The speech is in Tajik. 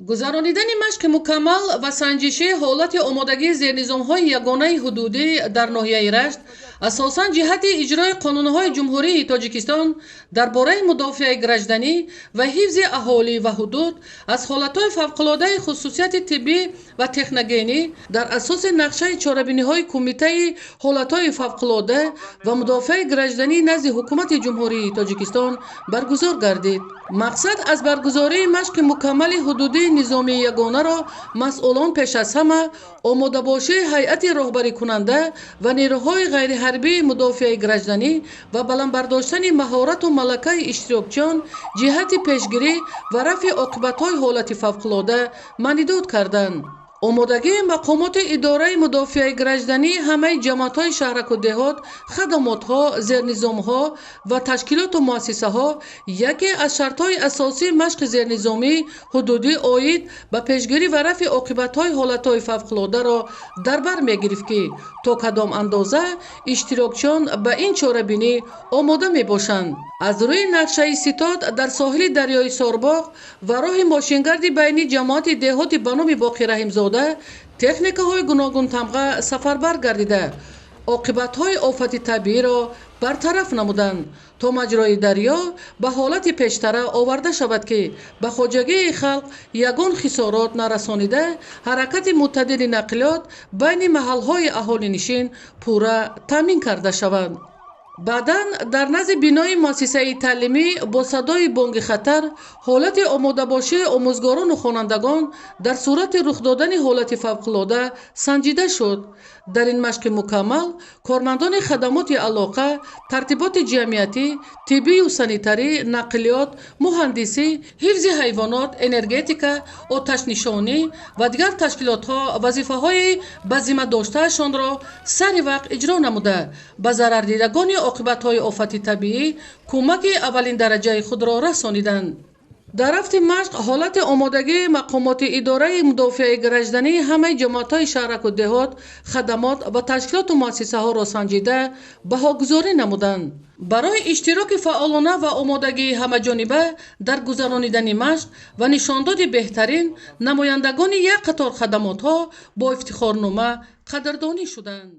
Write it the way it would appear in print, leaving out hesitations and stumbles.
Гузаронидани машқи мукаммал ва санҷиши ҳолати омодагии зернизомҳои ягонаи ҳудудӣ дар ноҳияи Рашт асосан ҷиҳати иҷрои қонунҳои Ҷумҳурии Тоҷикистон дар бораи мудофиаи гражданӣ ва ҳифзи аҳолӣ ва ҳудуд аз ҳолатҳои фавқулодаи хусусияти тиббӣ ва техногенӣ дар асоси нақшаи чорабиниҳои Кумитаи ҳолатҳои фавқулода ва мудофиаи гражданӣ назди Ҳукумати Ҷумҳурии Тоҷикистон баргузор гардид. Мақсад аз баргузории машқи мукаммали ҳудудии низомии ягонаро масъулон пеш аз ҳама омодабошии ҳайати роҳбарикунанда ва нерӯҳои ғайриҳарбии мудофиаи гражданӣ ва баланд бардоштани маҳорату малакаи иштирокчиён ҷиҳати пешгирӣ ва рафъи оқибатҳои ҳолати фавқулода маънидод карданд. Омодагии мақомоти идораи мудофиаи гражданӣ ҳамаи ҷамоатҳои шаҳраку деҳот, хадамотҳо, зернизомҳо ва ташкилоту муассисаҳо яке аз шартҳои асосии машқи зернизомии ҳудудӣ оид ба пешгирӣ ва рафъи оқибатҳои ҳолатҳои фавқулодаро дар бар мегирифт, ки то кадом андоза иштирокчиён ба ин чорабинӣ омода мебошанд. Аз рӯи нақшаи ситод дар соҳили дарёи Сорбоғ ва роҳи мошингарди байни ҷамоати деҳоти ба номи Боқи Раҳимзода техникаҳои гуногунтамға сафарбар гардида, оқибатҳои офати табииро бартараф намуданд, то маҷрои дарё ба ҳолати пештара оварда шавад, ки ба хоҷагии халқ ягон хисорот нарасонида, ҳаракати мӯътадили нақлиёт байни маҳалҳои аҳолинишин пурра таъмин карда шаванд. Баъдан дар назди бинои муассисаи таълимӣ бо садои бонги хатар ҳолати омодабошии омӯзгорону хонандагон дар сурати рух додани ҳолати фавқулода санҷида шуд. Дар ин машқи мукаммал кормандони хадамоти алоқа, тартиботи ҷамъиятӣ, тиббию санитарӣ, нақлиёт, муҳандисӣ, ҳифзи ҳайвонот, энергетика, оташнишонӣ ва дигар ташкилотҳо вазифаҳои ба зимма доштаашонро сари вақт иҷро намуда, ба зарардидагони оқибатҳои офати табиӣ кӯмаки аввалиндараҷаи худро расониданд. Дар рафти машқ ҳолати омодагии мақомоти идораи мудофиаи гражданӣ ҳамаи ҷамоатҳои шаҳраку деҳот, хадамот ва ташкилоту муассисаҳоро санҷида, баҳогузорӣ намуданд. Барои иштироки фаъолона ва омодагии ҳамаҷониба дар гузаронидани машқ ва нишондоди беҳтарин намояндагони як қатор хадамотҳо бо ифтихорнома қадрдонӣ шуданд.